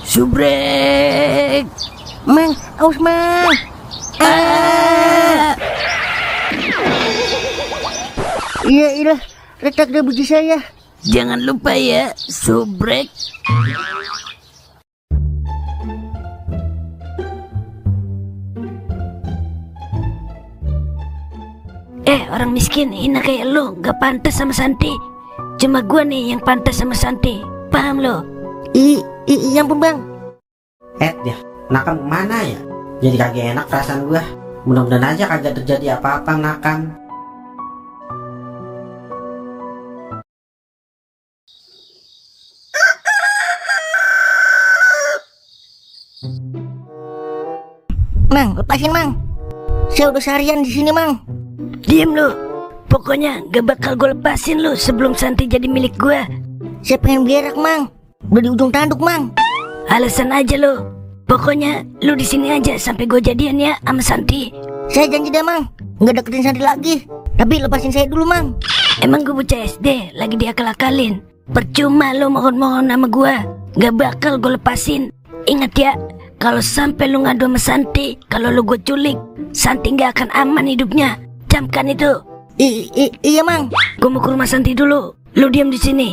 Subrek. Mang, aus mang. Iya, retak deh buji saya. Jangan lupa ya, subrek. Orang miskin, hina kayak lu, gak pantas sama Santi. Cuma gua nih yang pantas sama Santi. Paham lo? Iya ampun bang. Dia Nakam mana ya? Jadi kagak enak perasaan gua. Mudah-mudahan aja kagak terjadi apa-apa Nakam. Mang, lepasin mang. Saya udah seharian di sini mang. Diam lu. Pokoknya gak bakal gue lepasin lu sebelum Santi jadi milik gue. Saya pengen berak mang. Udah di ujung tanduk mang. Alasan aja lu. Pokoknya lu di sini aja sampai gue jadian ya sama Santi. Saya janji dah mang, nggak deketin Santi lagi. Tapi lepasin saya dulu mang. Emang gue bocah SD lagi diakal-akalin. Percuma lu mohon-mohon sama gue. Gak bakal gue lepasin. Ingat ya, kalau sampai lu ngadu sama Santi, kalau lu gue culik, Santi gak akan aman hidupnya. Camkan itu. Iya mang. Gue mau ke rumah Santi dulu. Lu diam di sini.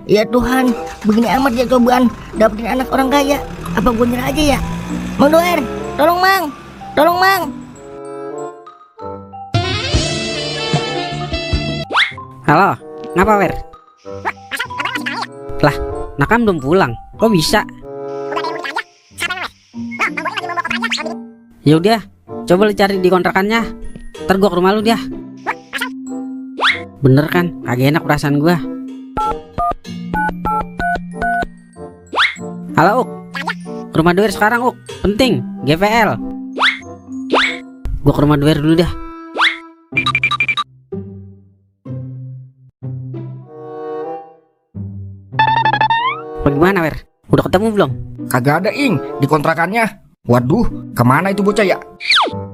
Ya Tuhan, begini amat ya cobaan dapetin anak orang kaya. Apa gue nyerah aja ya? Mang Doer, tolong mang. Tolong mang. Halo, ngapa Wer? Lah, Nakam belum pulang. Kok bisa? Ya udah, coba lu cari di kontrakannya. Ntar gua ke rumah lu dia. Bener kan? Kagak enak perasaan gua. Halo Uk, ke rumah Doer sekarang Uk. Penting, GVL. Gua ke rumah Doer dulu dah. Bagaimana Wer? Udah ketemu belum? Kagak ada Ing di kontrakannya. Waduh, kemana itu bocah ya?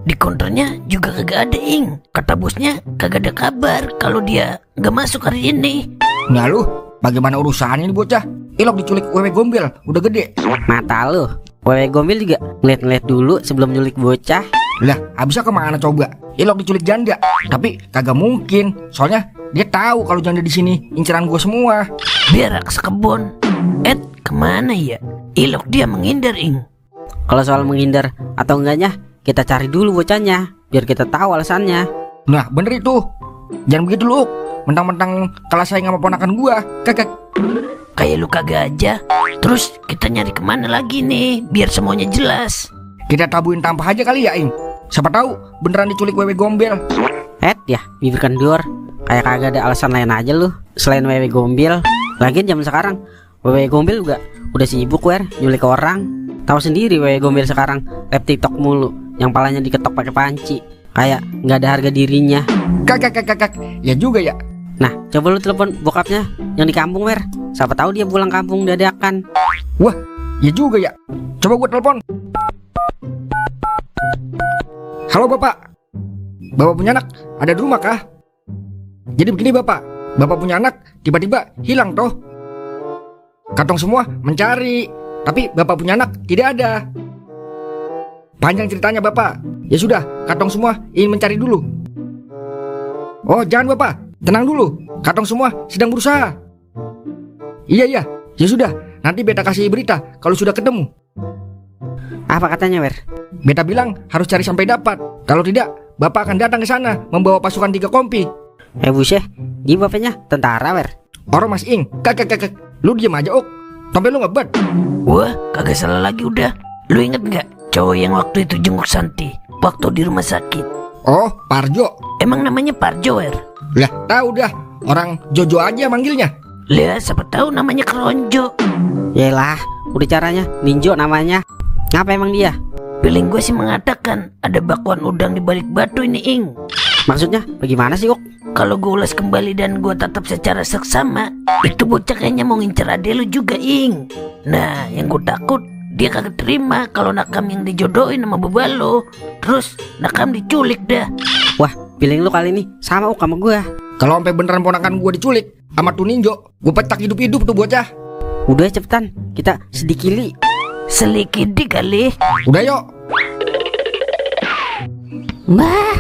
Di konternya juga kagak ada Ing. Kata bosnya kagak ada kabar kalau dia gak masuk hari ini. Nah lu, bagaimana urusannya ini bocah? Ilok diculik wewe gombel, udah gede. Mata lu, wewe gombel juga ngeliat-ngeliat dulu sebelum nyulik bocah. Lah, abisnya kemana coba? Ilok diculik janda. Tapi kagak mungkin, soalnya dia tahu kalau janda di sini inceran gua semua. Berak sekebon. Kemana ya? Ilok dia menghindar Ing. Kalau soal menghindar atau enggaknya, kita cari dulu bocahnya biar kita tahu alasannya. Nah bener itu. Jangan begitu lu, mentang-mentang kalah saing sama ponakan gua. Kagak. Kayak lu kagak aja. Terus kita nyari kemana lagi nih biar semuanya jelas. Kita tabuin tampah aja kali ya Ing. Siapa tahu beneran diculik wewe gombel. Ya, bibir kendor. Kayak kagak ada alasan lain aja lu selain wewe gombel. Lagian zaman sekarang wewe gombel juga udah sibuk Wer nyulik orang. Tahu sendiri wewe gombel sekarang rap TikTok mulu, yang palanya diketok pakai panci. Kayak nggak ada harga dirinya. Kakak. Ya juga ya. Nah, coba lu telepon bokapnya yang di kampung Wer. Siapa tahu dia pulang kampung dadakan. Wah, ya juga ya. Coba gua telepon. Halo Bapak. Bapak punya anak ada di rumah kah? Jadi begini Bapak. Bapak punya anak tiba-tiba hilang toh. Katong semua mencari, tapi Bapak punya anak tidak ada. Panjang ceritanya Bapak. Ya sudah, katong semua ingin mencari dulu. Oh jangan Bapak, tenang dulu. Katong semua sedang berusaha. Iya, ya sudah. Nanti beta kasih berita kalau sudah ketemu. Apa katanya Wer? Beta bilang harus cari sampai dapat. Kalau tidak, Bapak akan datang ke sana membawa pasukan 3 kompi. Buset, dia bapaknya tentara Wer. Orang Mas Ing, kakak. Lu diam aja Ok. Sampai lu ngebet. Wah, kagak salah lagi udah. Lu inget gak cowok yang waktu itu jenguk Santi waktu di rumah sakit? Oh, Parjo. Emang namanya Parjo Wer? Lah, tahu dah. Orang Jojo aja manggilnya. Lah, siapa tahu namanya Keronjo. Yalah, udah caranya Ninjo namanya. Ngapa emang dia? Feeling gue sih mengatakan ada bakwan udang di balik batu ini Ing. Maksudnya bagaimana sih Ok? Kalau gue ulas kembali dan gue tatap secara seksama, itu bocah kayaknya mau ngincer ade lu juga Ing. Nah, yang gue takut dia kagak terima kalau Nakam yang dijodohin sama Bebalo. Terus Nakam diculik dah. Wah, feeling lu kali ini sama sama gue. Kalau sampai beneran ponakan gue diculik sama tuh Ninjo, gue petak hidup-hidup tuh bocah. Udah cepetan, kita sedikili. Selikidi kali. Udah yuk. Mbah,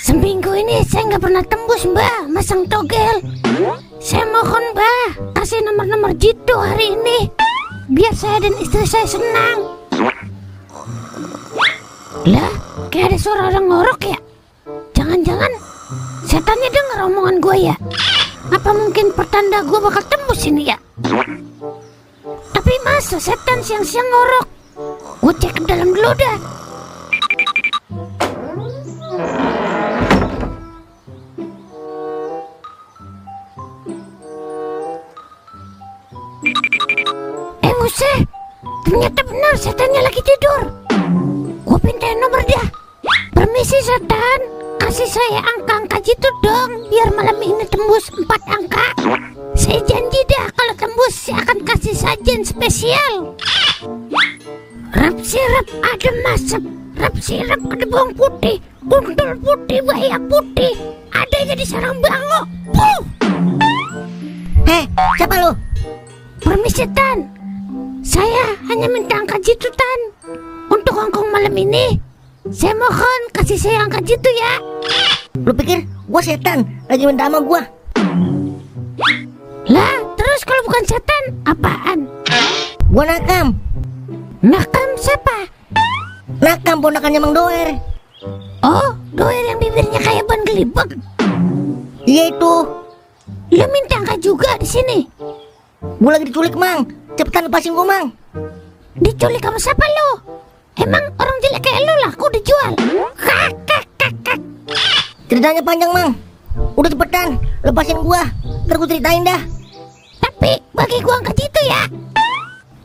seminggu ini saya nggak pernah tembus mbah masang togel. Saya mohon mbah kasih nomor-nomor jitu hari ini, biar saya dan istri saya senang. Lah, kayak ada suara orang ngorok ya. Jangan-jangan setannya dengar omongan gue ya. Apa mungkin pertanda gue bakal tembus ini ya? Tapi masa setan siang-siang ngorok? Gue cek ke dalam dulu dah. Buset, ternyata benar setannya lagi tidur. Gue pindahin nomor dia. Permisi setan, kasih saya angka-angka jitu dong, biar malam ini tembus 4 angka. Saya janji dah kalau tembus saya akan kasih sajian spesial. Rap sirap adem masep, rap sirap ada bawang putih, buntul putih, bayak putih, adanya di sarang bango. Heh, siapa lu? Permisi Tan, saya hanya minta angka jitu Tan. Untuk hongkong malam ini, saya mohon kasih saya angka jitu ya. Lu pikir gua setan lagi minta sama gua? Lah, terus kalau bukan setan, apaan? Gua Nakam. Nakam siapa? Nakam ponakannya Mang Doer. Oh, Doer yang bibirnya kayak ban gelibek. Iya itu. Lu minta angka juga di sini. Gua lagi diculik Mang. Cepetan lepasin gua Mang. Diculik sama siapa lu? Emang orang jelek kayak lu laku dijual? Kak. Ceritanya panjang Mang. Udah cepetan lepasin gua. Ntar gua ceritain dah. Tapi bagi gua angka jitu ya.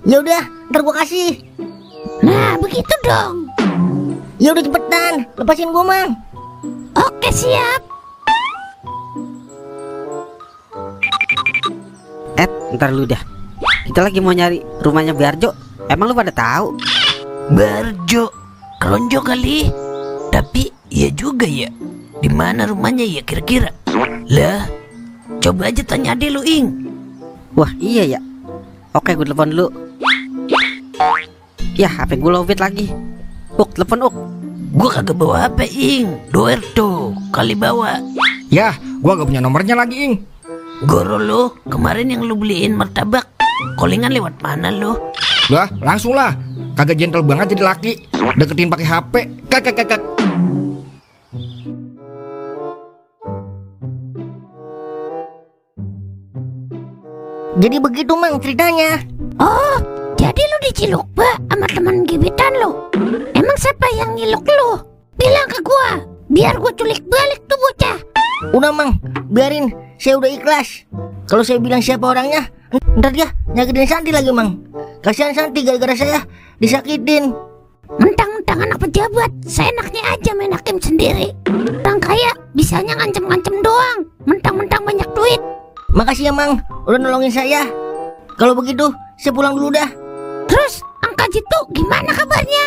Ya udah, ntar gua kasih. Nah, begitu dong. Ya udah cepetan lepasin gua Mang. Oke, siap. Ntar lu dah. Kita lagi mau nyari rumahnya Barjo. Emang lu pada tahu? Barjo, kelonjo kali. Tapi ya juga ya. Di mana rumahnya ya kira-kira? Lah, coba aja tanya adek lu, Ing. Wah iya ya. Oke, gue telepon dulu. Ya, HP gue lowbat lagi. Telepon Gua kagak bawa HP, Ing. Doer tuh kali bawa. Yah, gua gak punya nomornya lagi, Ing. Goro lo, kemarin yang lu beliin martabak, callingan lewat mana lo? Lah, langsung lah. Kagak gentle banget jadi laki. Deketin pakai HP. Kak. Jadi begitu Mang ceritanya. Oh, jadi lu diciluk sama teman gebetan lo? Emang siapa yang nyiluk lu? Bilang ke gua, biar gua culik balik tuh bocah. Udah Mang, biarin. Saya udah ikhlas. Kalau saya bilang siapa orangnya, ntar dia nyakitin Santi lagi Mang. Kasihan Santi gara-gara saya disakitin. Mentang-mentang anak pejabat, seenaknya aja main hakim sendiri. Orang kaya bisanya ngancem-ngancem doang. Mentang-mentang banyak duit. Makasih ya Mang, udah nolongin saya. Kalau begitu, saya pulang dulu dah. Terus angka jitu gimana kabarnya?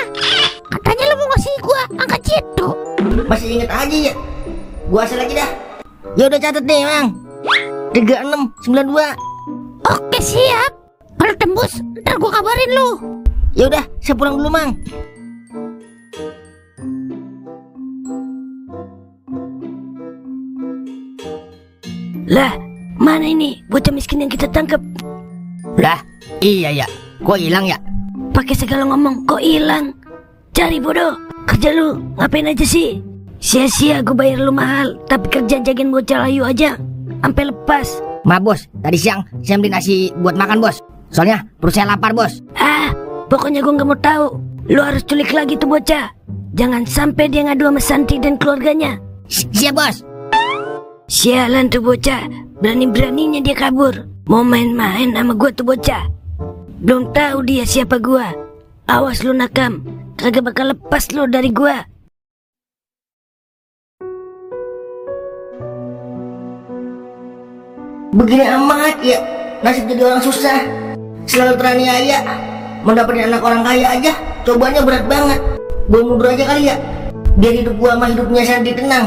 Katanya lu mau ngasih gua angka jitu. Masih inget aja ya? Gua asal lagi dah. Ya udah catat nih Mang, 3692. Oke siap. Kalau tembus ntar gua kabarin lu. Ya udah, saya pulang dulu Mang. Lah, mana ini bocah miskin yang kita tangkap? Lah, iya ya. Kok hilang ya? Pakai segala ngomong kok hilang. Cari bodoh. Kerja lu ngapain aja sih? Sia-sia gue bayar lu mahal, tapi kerja jagain bocah layu aja sampai lepas. Ma bos, tadi siang saya beli nasi buat makan bos. Soalnya perut saya lapar bos. Pokoknya gue gak mau tahu. Lu harus culik lagi tuh bocah. Jangan sampai dia ngadu sama Santi dan keluarganya. Siap bos. Sialan tuh bocah, berani-beraninya dia kabur. Mau main-main sama gue tuh bocah. Belum tahu dia siapa gue. Awas lu Nakam, kagak bakal lepas lu dari gue. Begini amat ya, nasib jadi orang susah. Selalu teraniaya. Mau dapetin anak orang kaya aja, cobanya berat banget. Gue mundur aja kali ya, biar hidup gua sama hidupnya Santi tenang.